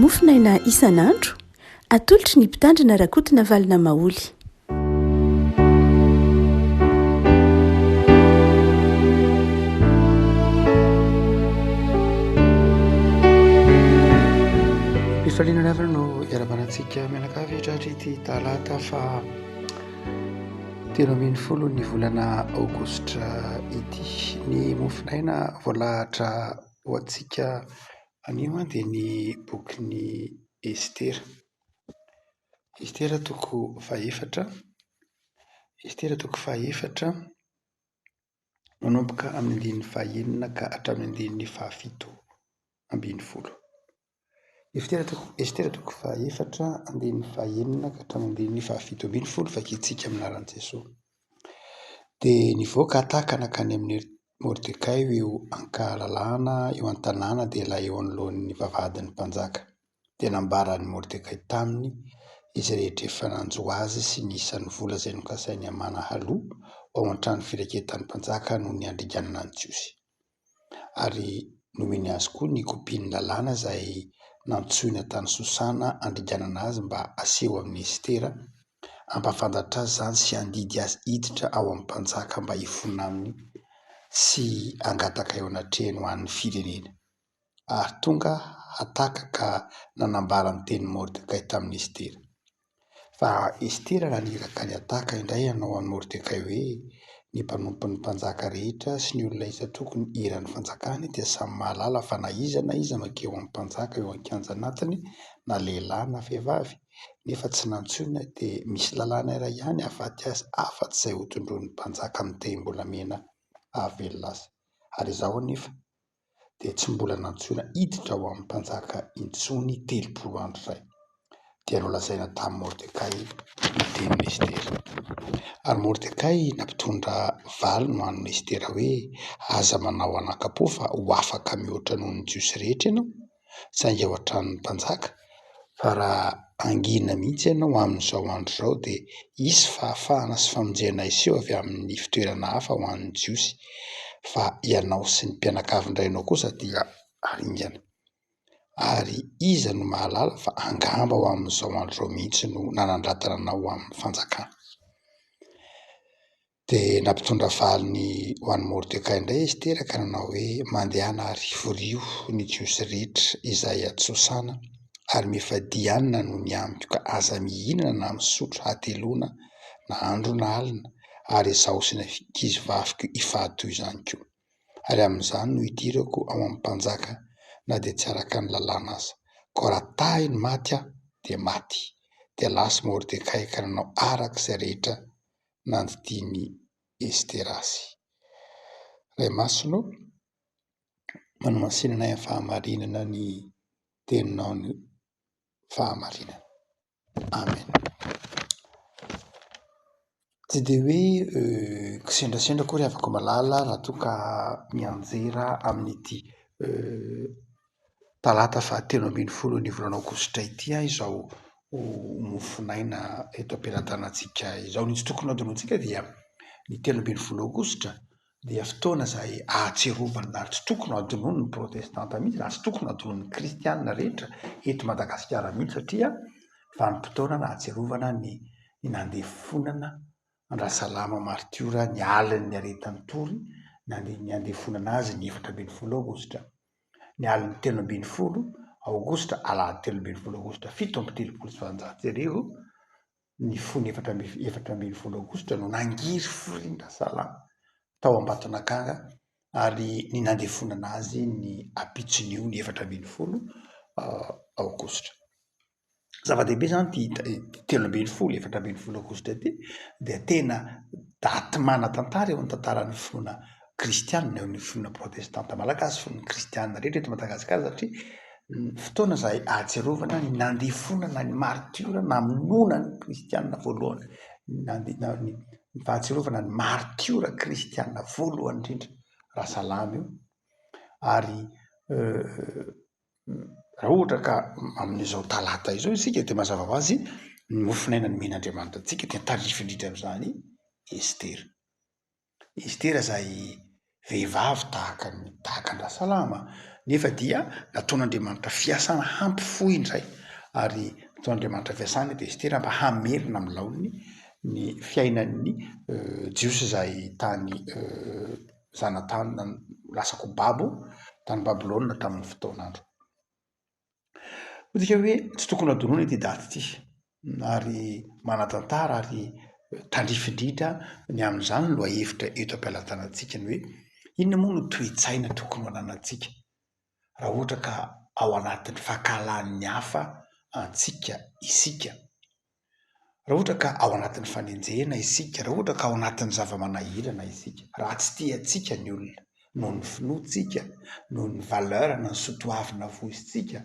Mofonaina isan'andro, atolotry ny Mpitandrina Rakotonavalona Maholy. Fifaliana ny havana no iarabana antsika mianakavy tratry ity talata fa 13 ny volana aogositra ity. Ny mofonaina voalahatra ho antsika anio dia ny bokin'i Estera. Estera toko fahefatra, Estera toko fahefatra manomboka amin'ny andininy fahenina ka hatramin'ny andininy fahafito ambin'ny folo. Estera toko Estera toko fahefatra andininy fahenina ka hatramin'ny andininy fahafito ambin'ny folo vakintsika amin'ny anaran'i Jesoa. Dia nivoaka Hataka nankany amin'i Mordekay eo ankahalalahana eo an-tanàna dia ilay eo anoloan'ny vavahadin'ny mpanjaka. Dia nambaran'i Mordekay taminy izay rehetra efa nanjo azy sy ny isan'ny vola izay nokasain'i Hamana haloa ho ao an-trano firaiketan'ny mpanjaka noho ny handringanana ny Jiosy. Ary nomeny azy koa ny kopian'ny lalàna izay nantsoina tany Sosana handringanana azy mba haseho amin'i Estera, hampahafantatra azy izany sy handidy azy hiditra ao amin'ny mpanjaka mba hifona aminy sy hangataka eo anatrehany ho an'ny firenena. Ary tonga Hataka ka nanambara ny tenin'i Mordekay tamin'i Estera. Fa Estera naniraka an'i Hataka indray hanao an'i Mordekay hoe, Ny mpanompon'ny mpanjaka rehetra sy ny olona isan-tokony eran'ny fanjakany dia samy mahalala fa na iza na iza mankeo amin'ny mpanjaka eo an-kianja anatiny, na lehilahy na vehivavy, nefa tsy nantsoina, dia misy lalàna iray ihany hahafaty azy afa-tsy izay hotondroin'ny mpanjaka amin'ny tehim-bolamena hahavelona azy. Ary izaho anefa, dia tsy mbola nantsoina hiditra ao amin'ny mpanjaka intsony 30 andro izay. Dia nolazaina tamin'i Mordekay ny tenin'i Estera. Ary Mordekay nampitondra valiny ho an'i Estera hoe, Aza manao anakam-po fa ho afaka mihoatra noho ny Jiosy rehetra ianao, saingy ao an-tranon'ny mpanjaka, fa raha hangina mihitsy ianao amin'izao andro izao dia hisy fahafahana sy famonjena hiseho avy amin'ny fitoerana hafa ho an'ny Jiosy, fa ianao sy ny mpianakavin-drainao kosa dia haringana. Ary iza no mahalala fa angamba ho amin'izao andro izao mihitsy no nanandratana anao ho amin'ny fanjakana. Dia nampitondra valiny ho an'i Mordekay indray Estera ka nanao hoe, Mandehana ary vorio ny Jiosy rehetra izay ato Sosana, ary mifadia hanina noho ny amiko, ka aza mihinana na misotro hateloana na andro na alina, ary izaho sy ny ankizivaviko hifady toy izany koa. Ary amin'izany no hidirako ao amin'ny mpanjaka na dia tsy araka ny lalàna aza. Koa raha tahy ny maty aho, dia maty. Dia lasa Mordekay ka nanao araka izay rehetra nandidian'i Estera azy. Ray Masina ô, manomasina anay amin'ny fahamarinana ny teninao ny fahamarinana. Amen. Tsy dia hoe kisendrasendra akory havako malala raha toa ka mianjera amin'ity talata fahatelo ambin'ny folo ny volana aogositra ity aho izao ho mofonaina eto am-pelatanantsika izao. Ny tsy tokony hadinointsika dia ny 13 aogositra dia fotoana izay ahatsiarovana ary tsy tokony hadinoin'ny protestanta mihitsy ary tsy tokony hadinoin'ny kristiana rehetra eto Madagasikara mihitsy satria vanim-potoana nahatsiarovana ny nandefonana an-dRasalama maritiora ny alin'ny aretin-tory ny nandefonana azy ny 14 aogositra. Ny alin'ny 13 aogositra, alahady 13 aogositra 1837, ny fony 14 aogositra no nangirifirin-dRasalama tao Ambatonakanga ary ny nandefonana azy ny ampitson'io ny 14 aogositra. Zava-dehibe izany ity 13, 14 aogositra ity dia tena daty manan-tantara eo amin'ny tantaran'ny finoana kristianina, eo amin'ny finoana protestanta malagasy, finoan'ny kristianina rehetra eto Madagasikara satria fotoana izay ahatsiarovana ny nandefonana ny maritiora, namonoana ny kristianina voalohany, ny fahatsiarovana ny maritiora kristianina voalohany indrindra, Rasalama io ary Raha ohatra ka amin'izao talata izao isika dia mazava ho azy ny mofonaina nomen'Andriamanitra antsika dia tandrify indrindra amin'izany Estera. Estera izay vehivavy tahaka ny tahaka an-dRasalama. Nefa dia nataon'Andriamanitra fiasana hampifoha indray, ary nataon'Andriamanitra fiasana eto Estera mba hamerina amin'ny laoniny ny fiainan'ny Jiosy izay tany zanatany lasa ko babo tany Babylona tamin'ny fotoan'andro. Midika hoe tsy tokony hadinoina ity daty ity ary manan-tantara ary tandrify indrindra ny amin'izany ny lohahevitra eto am-pelatanantsika ny hoe inona moa no toe-tsaina tokony ho ananantsika raha ohatra ka ao anatin'ny fankahalan'ny hafa antsika isika. Raha ohatra ka ao anatin'ny fanenjehana isika, raha ohatra ka ao anatin'ny zava-manahirana isika, raha tsy tia antsika ny olona noho ny finoantsika, noho ny valeur na ny soatoavina voizintsika,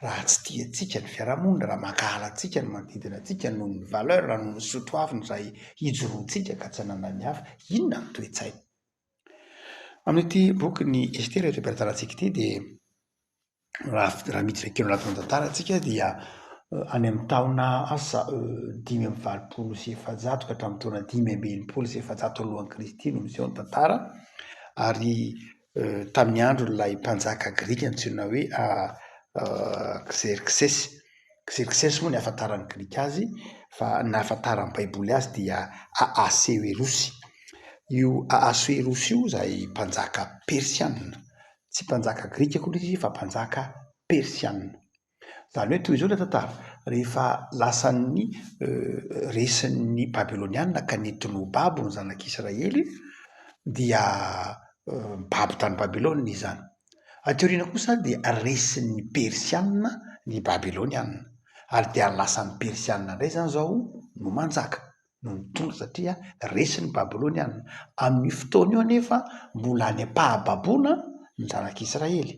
raha tsy tia antsika ny fiarahamonina, raha mankahala antsika ny manodidina antsika noho ny valeur na noho ny soatoavina izay ijoroantsika ka tsy ananan'ny hafa, inona ny toe-tsaina? Amin'ity bokin'i Estera eto am-pelatanantsika ity dia Raha miditra kely ao anatin'ny tantara tsika dia any amin'ny taona asa 485 ka hatramin'ny taona 465 alohan'i Kristy no miseho ny tantara ary tamin'ny andron'ilay mpanjaka grika antsoina hoe Xerxes. Xerxes moa ny ahafantaran'ny grika azy fa ny ahafantaran'ny baiboly azy dia Ahasoerosy. Io Ahasoerosy io izay mpanjaka persiana. Tsy mpanjaka grika akory izy fa mpanjaka persiana. Izany hoe toy izao ilay tantara, rehefa lasan'ny resin'ny Babyloniana ka nentiny ho babo ny zanak'Israely dia babo tany Babylona izy izany. Aty aoriana kosa dia resin'ny Persiana ny Babyloniana ary dia lasan'ny Persiana indray izany izao no manjaka. no nitondra satria resy ny Babyloniana. Amin'io fotoana io anefa mbola any am-pahababoana ny zanak'Israely.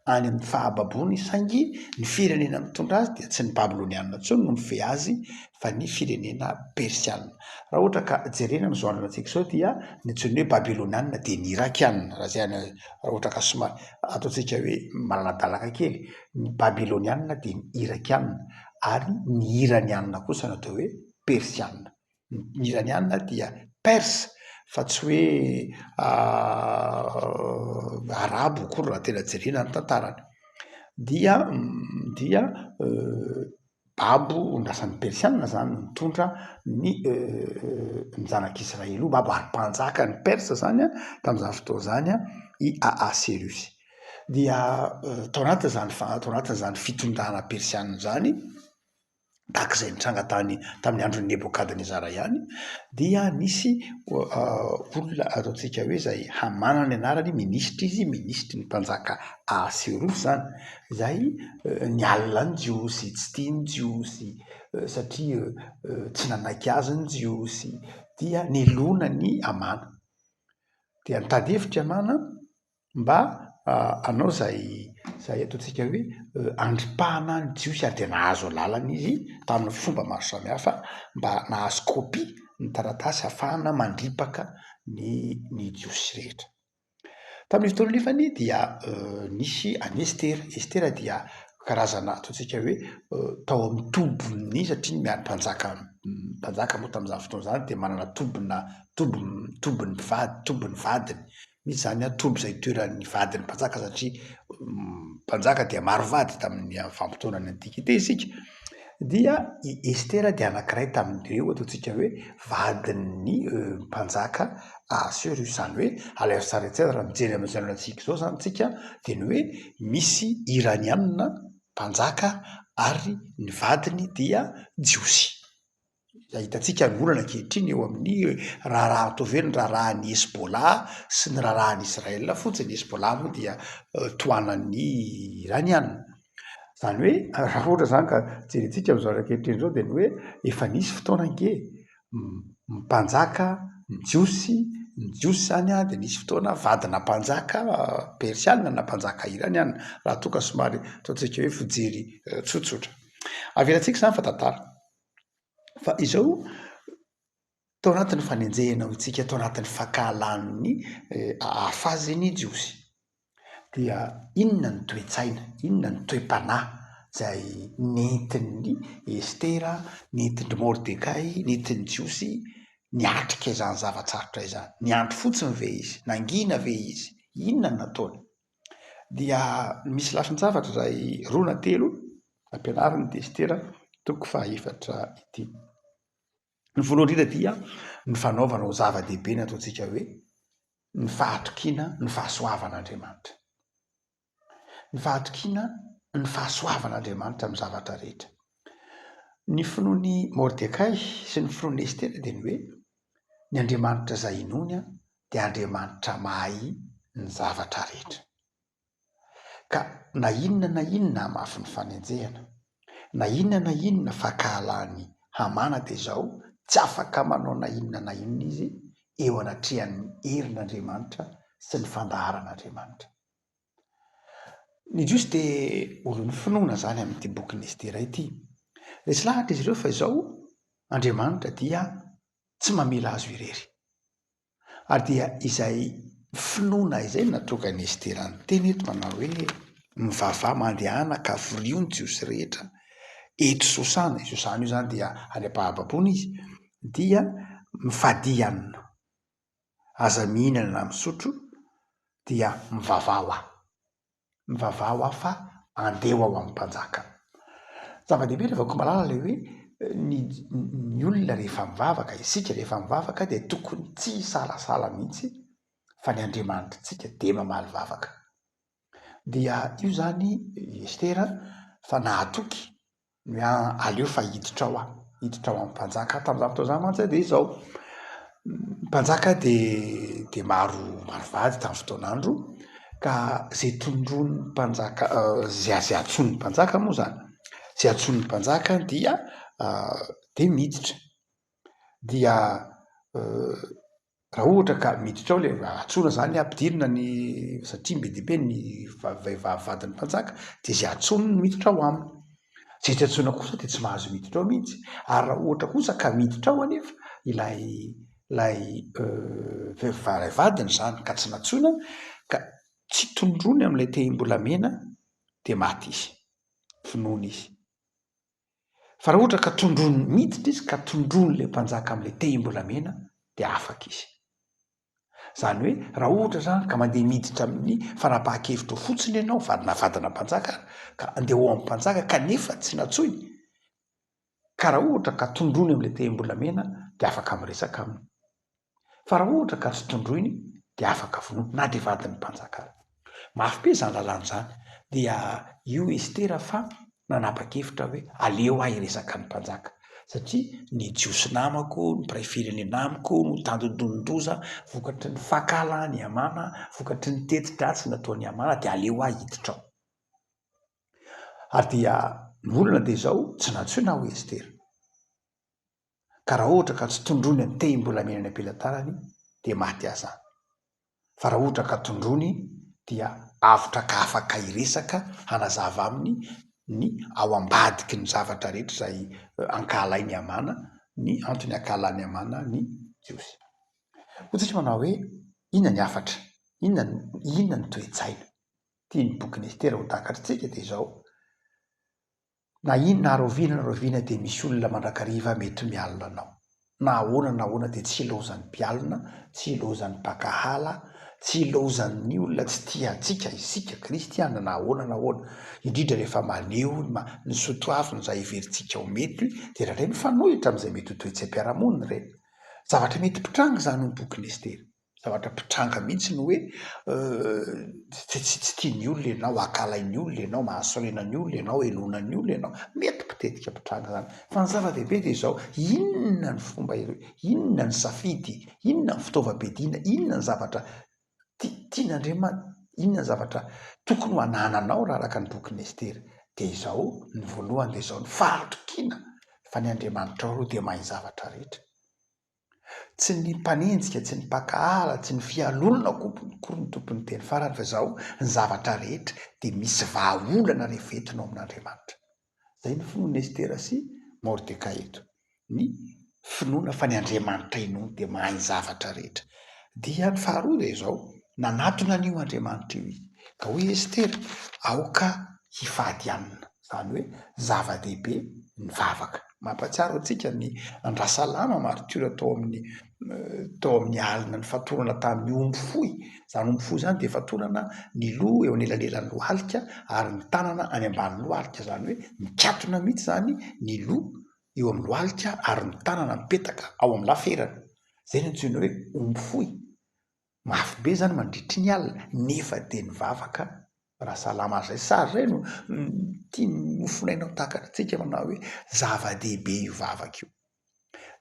Any amin'ny fahababoana izy saingy ny firenena mitondra azy dia tsy ny Babyloniana intsony no mifehy azy fa ny firenena Persiana. Raha ohatra ka jerena amin'izao andro antsika izao dia ny antsoina hoe Babyloniana dia ny Irakiana. Raha izay raha ohatra ka somary ataontsika hoe malaladalaka kely, ny Babyloniana dia ny Irakiana ary ny Iraniana kosa no atao hoe Persiana. Ny Iraniana dia Perse fa tsy hoe Arabo akory raha tena jerena ny tantarany. Dia dia babo ndrasan'ny Persiana zany nitondra ny ny zanak'Israely io, babo ary mpanjakan'ny Perse zany an tamin'izany fotoana izany an i Ahasverosy. Dia tao anatin'izany tao anatin'izany fitondrana persiana izany tahaka izay nitranga tany tamin'ny andron'i Nebokadnezara ihany, dia nisy olona ataontsika hoe izay Hamana ny anarany, minisitra izy, minisitry ny mpanjaka Ahaserosy izany, izay nialona ny Jiosy, tsy tia ny Jiosy satria tsy nanaiky azy ny Jiosy, dia nilona an'i Hamana. Dia nitady hevitra i Hamana mba hanao izay izay ataontsika hoe andripahana ny Jiosy ary dia nahazo alalana izy tamin'ny fomba maro samihafa mba nahazo kopia ny taratasy ahafahana mandripaka ny ny Jiosy rehetra. Tamin'io fotoana io nefany dia nisy an'i Estera. Estera dia karazana ataontsika hoe tao amin'ny tobin'ny satria ny miady mpanjaka mpanjaka moa tamin'izany fotoana izany dia manana tobina toby tobin'ny mpivady tobin'ny vadiny Misy izany an, toby izay itoeran'ny vadin'ny mpanjaka satria mpanjaka dia maro vady tamin'ny vanim-potoanan'ny antiquité isika, dia i Estera dia anankiray tamin'ireo ataontsika hoe vadin'ny mpanjaka Ahasoerosy, izany hoe alaivo sary an-tsaina raha mijery amin'izao androntsika izao izany isika dia ny hoe misy Iraniana mpanjaka ary ny vadiny dia Jiosy. Izay hitantsika ny olana ankehitriny eo amin'ny raharaha ataovy hoe ny raharahan'ny Hezbollah sy ny raharahan'i Israel fotsiny. Ny Hezbollah moa dia tohanan'ny Iraniana. Izany hoe raha ohatra izany ka jerentsika amin'izao andro ankehitriny izao dia ny hoe efa nisy fotoana ange mpanjaka ny Jiosy, ny Jiosy izany an dia nisy fotoana vadina mpanjaka persiana na mpanjaka iraniana raha toa ka somary ataontsika hoe fijery tsotsotra. Avelantsika izany fa tantara. Fa izao, tao anatin'ny fanenjehana ho antsika, tao anatin'ny fankahalan'ny hafa azy ny Jiosy. Dia inona ny toe-tsaina, inona ny toe-panahy izay nentin'i Estera, nentin-dry Mordekay, nentin'ny Jiosy niatrika izany zava-tsarotra izany? Niandry fotsiny ve izy? Nangina ve izy? Inona no nataony? Dia misy lafin-javatra izay roa na telo ampianarin'ity Estera toko fahaefatra ity. Ny voalohany indrindra dia ny fanaovana ho zava-dehibe ny ataontsika hoe ny fahatokiana ny fahasoavan'Andriamanitra. Ny fahatokiana ny fahasoavan'Andriamanitra amin'ny zavatra rehetra. Ny finoan'i Mordekay sy ny finoan'i Estera dia ny hoe ny Andriamanitra izay inoany dia Andriamanitra mahay ny zavatra rehetra. Ka na inona na inona hamafin'ny fanenjehana, na inona na inona fankahalan'i Hamana dia izao, tsy afaka manao na inona na inona izy eo anatrehan'ny herin'Andriamanitra sy ny fandaharan'Andriamanitra. Ny Jiosy dia olon'ny finoana izany amin'ity bokin'i Estera ity. Resy lahatra izy ireo fa izao Andriamanitra dia tsy mamela azy ho irery. Ary dia izay finoana izay no nahatonga an'i Estera niteny eto manao hoe, Mivavaha mandehana ka vorio ny Jiosy rehetra eto Sosana, i Sosana io izany dia any am-pahababoana izy, dia mifadia hanina, aza mihinana na misotro, dia mivavaha ho ahy. Mivavaha ho ahy fa andeha ho ao amin'ny mpanjaka. Zava-dehibe ry havako malala ilay hoe ny ny olona rehefa mivavaka, isika rehefa mivavaka dia tokony tsy hisalasala mihitsy fa ny Andriamanitritsika dia mamaly vavaka. Dia io izany i Estera fa nahatoky Ny ahy aleo fa hiditra ao aho, hiditra ao amin'ny mpanjaka. Tamin'izany fotoana izany mantsy dia izao, ny mpanjaka dia dia maro maro vady tamin'ny fotoan'andro ka izay tondroin'ny mpanjaka izay izay antsoin'ny mpanjaka moa izany, izay antsoin'ny mpanjaka dia dia miditra. Dia Raha ohatra ka miditra ao ilay antsoina izany ampidirina ny satria be dia be ny vehivavy vadin'ny mpanjaka dia izay antsoiny no miditra ao aminy. Izay tsy antsoina kosa dia tsy mahazo miditra ao mihitsy. Ary raha ohatra kosa ka miditra ao anefa ilay ilay vehivavy vadiny izany ka tsy nantsoina ka tsy tondroiny amin'ilay tehim-bolamena dia maty izy, vonoina izy. Fa raha ohatra ka tondroiny miditra izy ka tondroin'ilay mpanjaka amin'ilay tehim-bolamena dia afaka izy. Izany hoe raha ohatra izany ka mandeha miditra amin'ny fanapahan-kevitra eo fotsiny ianao, vadina vadina mpanjaka ary, ka andeha ho ao amin'ny mpanjaka kanefa tsy nantsoiny, ka raha ohatra ka tondroiny amin'ilay tehim-bolamena dia afaka miresaka aminy. Fa raha ohatra ka tsy tondroiny dia afaka vonoina na dia vadin'ny mpanjaka ary. Mafy be izany lalàna izany. Dia io Estera fa nanapa-kevitra hoe aleo aho hiresaka amin'ny mpanjaka satria ny Jiosy namako, ny mpiray firenena amiko no tandindonin-doza vokatry ny fankahalan'i Hamana, vokatry ny teti-dratsy nataon'i Hamana dia aleo aho hiditra ao. Ary dia ny olana dia izao, tsy nantsoina aho hoy Estera. Ka raha ohatra ka tsy tondroiny ny tehim-bolamena any am-pelatanany dia maty aza. Fa raha ohatra ka tondroiny dia avotra ka afaka hiresaka hanazava aminy ny ao ambadiky ny zavatra rehetra izay ankahalain'i Hamana, ny antony ankahalan'i Hamana ny Jiosy. Hoy tsika manao hoe inona ny hafatra? Inona inona ny toe-tsaina tian'ny bokin'i Estera ho takatritsika dia izao, Na inona ary oviana na oviana dia misy olona mandrakariva mety mialona anao. Na ahoana na ahoana dia tsy ilaozan'ny mpialona, tsy ilaozan'ny mpankahala, tsy ilaozan'ny olona tsy tia antsika isika kristiana na ahoana na ahoana. Indrindra rehefa maneho ny ny soatoavina izay heverintsika ho mety dia indraindray mifanohitra amin'izay mety ho toe-tsaim-piarahamonina ireny. Zavatra mety mpitranga izany hoy ny bokin'i Estera. Zavatra mpitranga mihitsy ny hoe tsy tsy tian'ny olona ianao, ankahalain'ny olona ianao, mahasorena ny olona ianao, elonan'ny olona ianao. Mety mpitetika mpitranga izany. Fa ny zava-dehibe dia izao, inona ny fomba inona ny safidy, inona ny fitaovam-piadiana, inona ny zavatra tian'Andriamanitra, inona ny zavatra tokony ho anananao raha araka ny bokin'i Estera. Dia izao, ny voalohany dia izao, ny fahatokiana fa ny Andriamanitrao aloha dia mahay ny zavatra rehetra. Tsy ny mpanenjika, tsy ny mpankahala, tsy ny fialonana akory no tompon'ny teny farany fa izao, ny zavatra rehetra dia misy vahaolana rehefa entinao amin'Andriamanitra. Izay ny finoan'i Estera sy Mordekay eto. Ny finoana fa ny Andriamanitra inoany dia mahay ny zavatra rehetra. Dia ny faharoa dia izao, nanatona an'io Andriamanitra io izy. Ka hoy Estera, aoka hifady hanina. Izany hoe zava-dehibe ny vavaka. Mampahatsiaro antsika ny an-dRasalama maritiora tao amin'ny tao amin'ny alina nifatorana tamin'ny omby fohy. Izany omby fohy izany dia fatorana ny loha eo anelanelan'ny lohalika ary ny tanana any ambany lohalika. Izany hoe mikatona mihitsy izany ny loha eo amin'ny lohalika ary ny tanana mipetaka ao amin'ny laferana. Izay no antsoina hoe omby fohy. Mafy be izany mandritry ny alina nefa dia nivavaka Rasalama zay. Sary zay no tian'ny mofonaina ho takatritsika manao hoe zava-dehibe io vavaka io.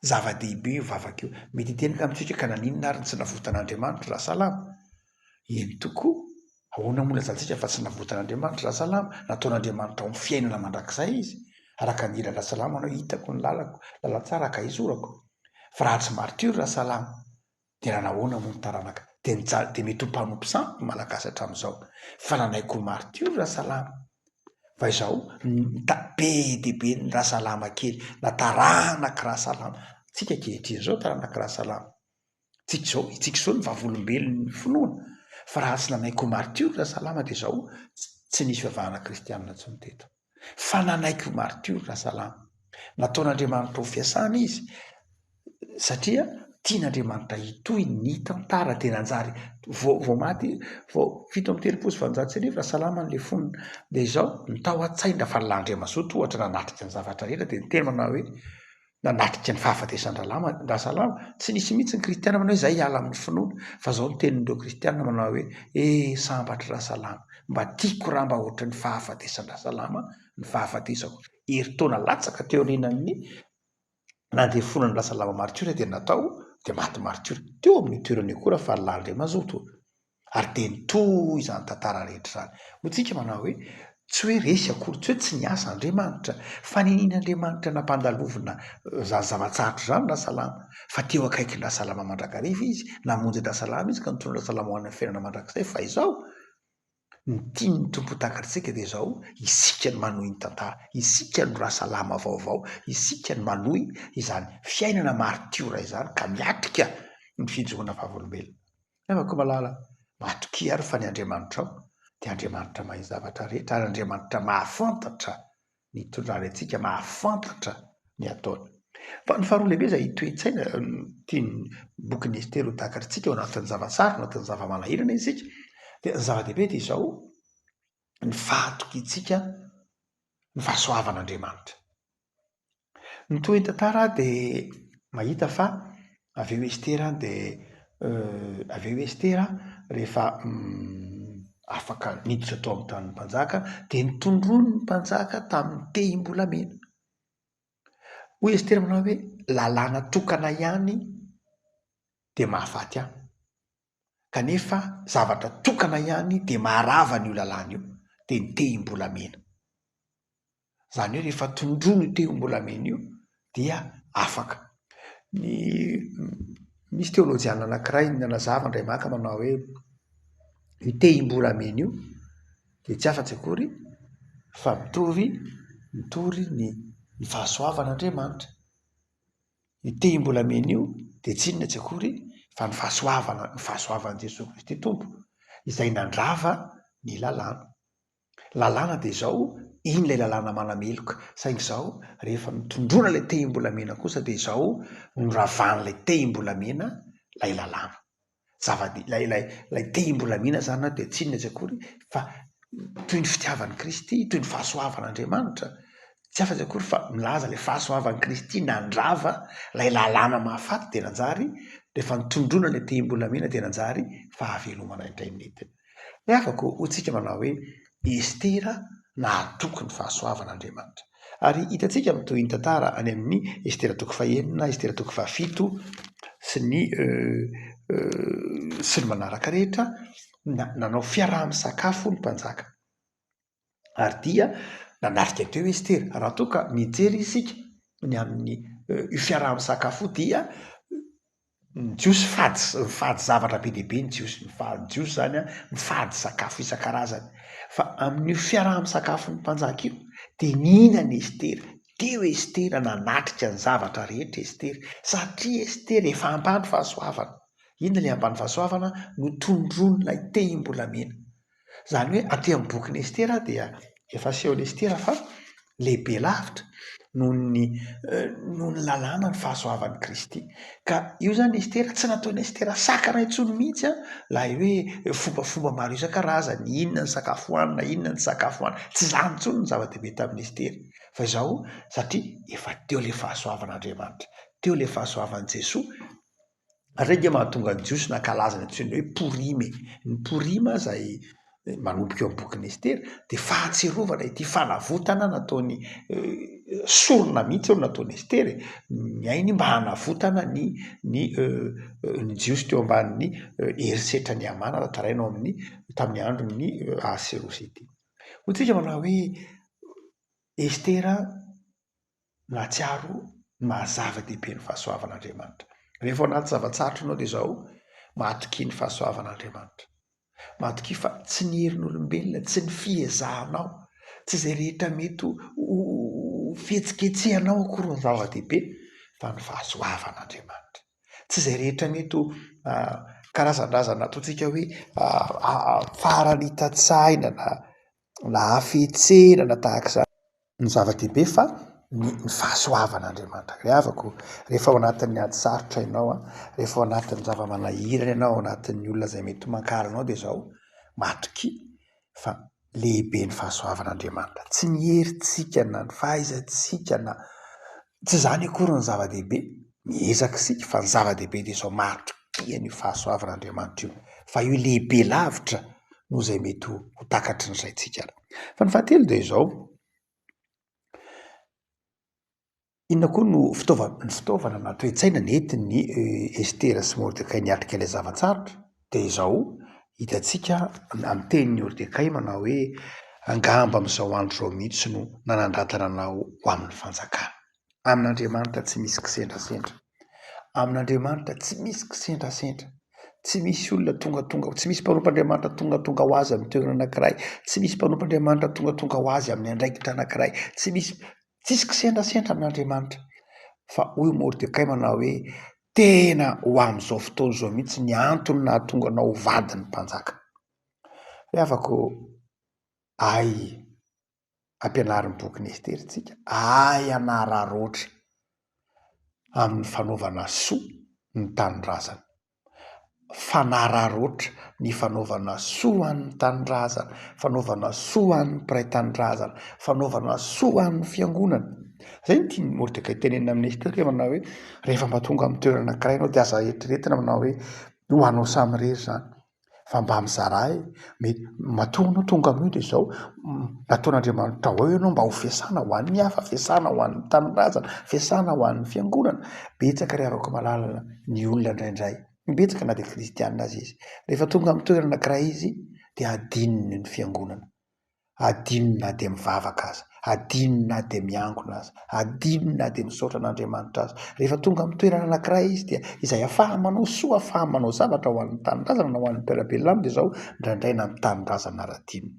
Zava-dehibe io vavaka io. Mety hitenaka amintsika ka naninona ary no tsy navotan'Andriamanitra Rasalama? Eny tokoa, ahoana moa ilazantsika fa tsy navotan'Andriamanitra Rasalama? Nataon'Andriamanitra ao amin'ny fiainana mandrakizay izy. Araka ny hiran-dRasalama manao hoe hitako ny lalako, lalantsara ka izorako. Fa raha tsy martiora Rasalama, Dia nanahoana moa ny taranaka? Dia nijaly dia mety ho mpanompo sampy ny Malagasy hatramin'izao. Fa nanaiky ho martiora Rasalama. Fa izao, be dia be ny Rasalama kely, na taranak'i Rasalama. Tsika ankehitriny izao taranak'i Rasalama. Tsika izao, itsika izao no vavolombelon'ny finoana. Fa raha tsy nanaiky ho martiora Rasalama dia izao tsy nisy fivavahana kristianina intsony teto. Fa nanaiky ho martiora Rasalama. Nataon'Andriamanitra ho fiasana izy satria tian'Andriamanitra hitohy ny tantara dia nanjary vao vao maty vao 1837 Rasalama ny lefona dia izao ny tao an-tsain-dRavalolahy Andriamazoto ohatra nanatrika ny zavatra rehetra dia niteny manao hoe nanatrika ny fahafatesan-dRalama Rasalama tsy nisy mihitsy ny kristiana manao hoe izay hiala amin'ny finoana fa izao ny tenin'ireo kristiana manao hoe eh sambatra Rasalama mba tiako raha mba ohatran'ny fahafatesan-dRasalama ny fahafatesako herintaona latsaka teo aorianan'ny nandefonana Rasalama martiora dia natao dia maty martiora teo amin'io toerana io koa Rafalilahy Andriamazoto ary dia nitohy izany tantara rehetra izany. Hoy tsika manao hoe tsy hoe resy akory, tsy hoe tsy niasa Andriamanitra fa ninian'Andriamanitra nampandalovina izany zava-tsarotra izany Rasalama fa teo akaikin-dRasalama mandrakariva izy, namonjy an-dRasalama izy ka nitondra an-dRasalama ho any amin'ny fiainana mandrakizay fa izao Ny tian'ny Tompo ho takatritsika dia izao, isika no manohy ny tantara, isika no Rasalama vaovao, isika no manohy izany fiainana maritiora izany ka miatrika ny fijoroana vavolombelona. Namako malala, matokia ary fa ny Andriamanitrao dia Andriamanitra mahay ny zavatra rehetra ary Andriamanitra mahafantatra ny itondrany antsika, mahafantatra ny ataony. Fa ny faharoa lehibe izay toe-tsaina tian'ny bokin'i Estera ho takatritsika ao anatin'ny zava-tsarotra, ao anatin'ny zava-manahirana isika, dia ny zava-dehibe dia izao, ny fahatokiantsika ny fahasoavan'Andriamanitra. Ny tohin'ny tantara dia mahita fa avy eo Estera dia avy eo Estera rehefa afaka niditra tao amin'ny tanin'ny mpanjaka dia notondroin'ny mpanjaka tamin'ny tehim-bolamena. Hoy Estera manao hoe lalàna tokana ihany dia mahafaty ahy, kanefa zavatra tokana ihany dia maharava an'io lalàna io, dia ny tehim-bolamena. Izany hoe rehefa tondroina io tehim-bolamena io dia afaka. Ny misy teolojiana anankiray nanazava indray maka manao hoe io tehim-bolamena io dia tsy afa-tsy akory fa mitovy mitory ny ny fahasoavan'Andriamanitra. Io tehim-bolamena io dia tsy inona tsy akory fa ny fahasoavana ny fahasoavan'i Jesoa Kristy Tompo izay nandrava ny lalàna. Lalàna dia izao, iny ilay lalàna manameloka, saingy izao rehefa notondroina ilay tehim-bolamena kosa dia izao noravan'ilay tehim-bolamena ilay lalàna. Zava-dehibe, ilay ilay ilay tehim-bolamena izany dia tsy inona tsy akory fa toy ny fitiavan'i Kristy, toy ny fahasoavan'Andriamanitra, tsy afa-tsy akory fa milaza ilay fahasoavan'i Kristy nandrava ilay lalàna mahafaty dia nanjary rehefa notondroina ilay tehim-bolamena dia nanjary fahavelomana indray ny nentiny. Ny havako, hoy tsika manao hoe Estera nahatoky ny fahasoavan'Andriamanitra. Ary hitantsika amin'ny tohin'ny tantara any amin'ny Estera toko fahenina, Estera toko fahafito sy ny sy ny manaraka rehetra, nanao fiaraha-misakafo ny mpanjaka. Ary dia nanatrika teo Estera. Raha toa ka mijery isika ny amin'ny io fiaraha-misakafo io dia ny Jiosy fady mifady zavatra be dia be ny Jiosy, mifady, ny Jiosy izany an, mifady sakafo isan-karazany. Fa amin'io fiaraha-misakafon'ny mpanjaka io dia nihinana Estera. Teo Estera nanatrika ny zavatra rehetra Estera, satria Estera efa ambany fahasoavana. Inona ilay ambany fahasoavana? Notondroin'ilay tehim-bolamena. Izany hoe aty amin'ny bokin'i Estera dia efa asehon'i Estera fa lehibe lavitra. Noho ny noho ny lalàna ny fahasoavan'i Kristy. Ka io izany Estera, tsy nataon'i Estera sakana intsony mihitsy an, ilay hoe fombafomba maro isan-karazany, inona ny sakafo hohanina, inona ny sakafo hohanina, tsy izany intsony no zava-dehibe tamin'i Estera. Fa izao, satria efa teo ilay fahasoavan'Andriamanitra, teo ilay fahasoavan'i Jesoa, Ary izay ange mahatonga ny Jiosy nankalaza ny antsoiny hoe Porima e. Ny Porima izay manomboka eo amin'ny bokin'i Estera dia fahatsiarovana ity fanavotana nataony sorona mihitsy eo nataon'i Estera e. Ny ainy mba hanavotana ny ny ny Jiosy teo ambanin'ny herisetran'i Hamana tantaraina ao amin'ny tamin'ny andron'ny Ahaserosy ity. Hoy tsika manao hoe Estera nahatsiaro ny maha zava-dehibe ny fahasoavan'Andriamanitra. Rehefa ao anaty zava-tsarotra ianao dia izao, matokia ny fahasoavan'Andriamanitra. Matokia fa tsy ny herin'olombelona, tsy ny fiezahanao, tsy izay rehetra mety ho fihetsiketsehanao akory no zava-dehibe fa ny fahasoavan'Andriamanitra. Tsy izay rehetra mety ho karazan-drazana ataontsika hoe faharanitan-tsaina na na hafetsena na tahaka izany. Ny zava-dehibe fa ny ny fahasoavan'Andriamanitra. Ry havako, rehefa ao anatin'ny ady sarotra ianao an, rehefa ao anatin'ny zava-manahirana ianao, ao anatin'ny olona izay mety mankahala anao dia izao, matokia fa lehibe ny fahasoavan'Andriamanitra. Tsy ny herintsika na ny fahaizantsika na, tsy izany akory ny zava-dehibe, miezaka isika fa ny zava-dehibe dia izao, matokia an'io fahasoavan'Andriamanitra io fa io lehibe lavitra noho izay mety ho takatry ny saintsika ary. Fa ny fahatelo dia izao, inona koa no fitaovana, ny fitaovana na toe-tsaina nentin'i Estera sy Mordekay niatrika ilay zava-tsarotra? Dia izao, hitantsika amin'ny tenin'i Mordekay manao hoe, angamba amin'izao andro izao mihitsy no nanandratana anao ho amin'ny fanjakana. Amin'Andriamanitra tsy misy kisendrasendra. Amin'Andriamanitra tsy misy kisendrasendra. Tsy misy olona tongatonga, tsy misy mpanompon'Andriamanitra tongatonga ho azy amin'ny toerana anankiray, tsy misy mpanompon'Andriamanitra tongatonga ho azy amin'ny andraikitra anankiray, tsy misy, tsisy kisendrasendra amin'Andriamanitra. Fa hoy Mordekay manao hoe, tena ho amin'izao fotoana izao mihitsy ny antony nahatonga anao ho vadin'ny mpanjaka. Ry havako, ay ampianarin'ny bokin'i Estera antsika hahay hanararaotra amin'ny fanaovana soa ny tanindrazana. Fanararaotra ny fanaovana soa ho an'ny tanindrazana, fanaovana soa ho an'ny mpiray tanindrazana, fanaovana soa ho an'ny fiangonana. Izay no tian'i Mordekay tenenina amin'i Estera rehefa manao hoe rehefa mba tonga amin'ny toerana anankiray ianao dia aza eritreretina manao hoe ho anao samirery izany. fa mba mizarà e, mety matoa anao tonga amin'io dia izao, nataon'Andriamanitra ao ianao mba ho fiasana ho an'ny hafa, fiasana ho an'ny tanindrazana, fiasana ho an'ny fiangonana. Betsaka ry havako malala ny olona indraindray, betsaka na dia kristianina aza izy, rehefa tonga amin'ny toerana anankiray izy dia adinony ny fiangonana. Adino na dia mivavaka aza, adino na dia miangona aza, adino na dia misaotra an'Andriamanitra aza. Rehefa tonga amin'ny toerana anankiray izy dia izay ahafahany manao soa, ahafahany manao zavatra ho an'ny tanindrazana na ho an'ny mpiara-belona aminy dia izao, indraindray na ny tanindrazana ary adinony,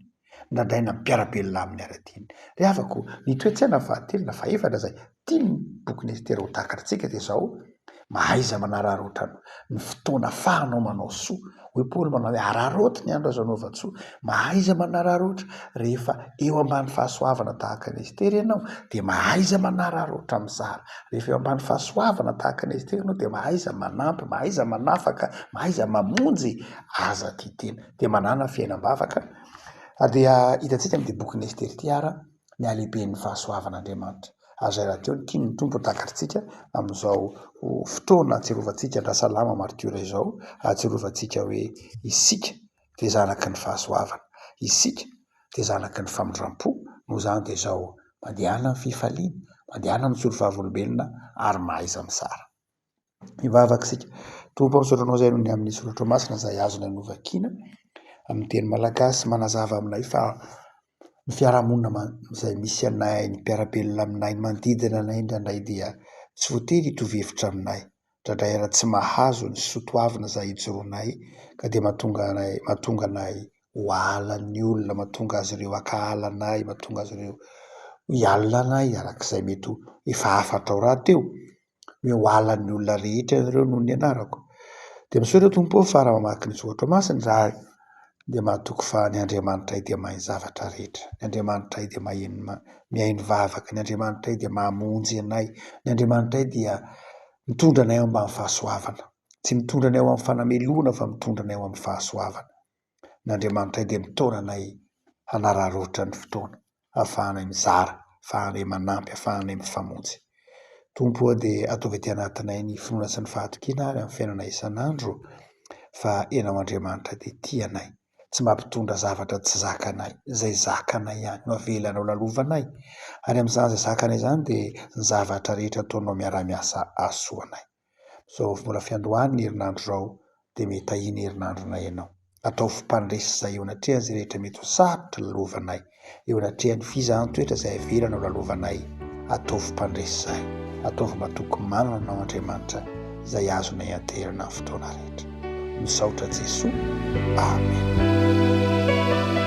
indraindray na ny mpiara-belona aminy ary adinony. Ry havako, ny toe-tsaina fahatelo na fahefatra izay tian'ny bokin'i Estera ho takatritsika dia izao, Mahaiza manararaotra ny fotoana afahanao manao soa. Hoy Paoly manao hoe araraoty ny andro azo anaovan-tsoa. Mahaiza manararaotra. Rehefa eo ambany fahasoavana tahaka an'i Estera ianao dia mahaiza manararaotra mizara. Rehefa eo ambany fahasoavana tahaka an'i Estera ianao dia mahaiza manampy, mahaiza manafaka, mahaiza mamonjy. Aza tia tena. Dia manàna fiainam-bavaka. Ary dia hitantsika amin'ity bokin'i Estera ity ara ny halehiben'ny fahasoavan'Andriamanitra. Ary izay rahateo no tian'ny Tompo ho takatritsika amin'izao fotoana ahatsiarovantsika an-dRasalama martiora izao, ahatsiarovantsika hoe isika dia zanaky ny fahasoavana, isika dia zanaky ny famindram-po, noho izany dia izao mandehana amin'ny fifaliana, mandehana mijoro vavolombelona ary mahaiza mizara. Hivavaka isika. Tompo ô, misaotra Anao izay noho ny amin'ny soratra masina izay azonay novakiana amin'ny teny malagasy manazava aminay fa ny fiarahamonina izay misy anay, ny mpiara-belona aminay, ny manodidina anay indraindray dia tsy voatery hitovy hevitra aminay. Indraindray ary tsy mahazo ny soa toavina izay ijoroanay ka dia mahatonga anay, mahatonga anay ho halan'ny olona, mahatonga azy ireo hankahala anay, mahatonga azy ireo hialona anay arak'izay mety ho efa hafatrao rahateo. hoe ho halan'ny olona rehetra ianareo noho ny anarako. Dia misaotra Tompo ô fa raha mamaky ny soratra masina izahay. Dia mahatoky fa ny Andriamanitray dia mahay ny zavatra rehetra, ny Andriamanitray dia maheno mihaino vavaka, ny Andriamanitray dia mamonjy anay, ny Andriamanitray dia mitondra anay ao ambany fahasoavana. Tsy mitondra anay ao amin'ny fanamelohana fa mitondra anay ao amin'ny fahasoavana. Ny Andriamanitray dia mitaona anay hanararaotra ny fotoana ahafahanay mizara, ahafahanay manampy, ahafahanay mifamonjy. Tompo ô dia ataovy aty anatinay ny finoana sy ny fahatokiana ary amin'ny fiainana isan'andro fa Ianao Andriamanitra dia tia anay, tsy mampitondra zavatra tsy zakanay, izay zakanay ihany no avelanao lalovanay, ary amin'izany izay zakanay izany dia ny zavatra rehetra ataonao miara-miasa hahasoa anay. Zao mbola fiandohany ny herinandro zao dia mety tahiana herinandronay ianao. Ataovy mpandresy izay eo anatrehan izay rehetra mety ho sarotra lalovanay, eo anatrehan'ny fizahan-toetra izay avelanao lalovanay, ataovy mpandresy izahay. Ataovy matoky manana anao Andriamanitra izay azonay anteherana amin'ny fotoana rehetra. Misaotra Jesoa. Amen.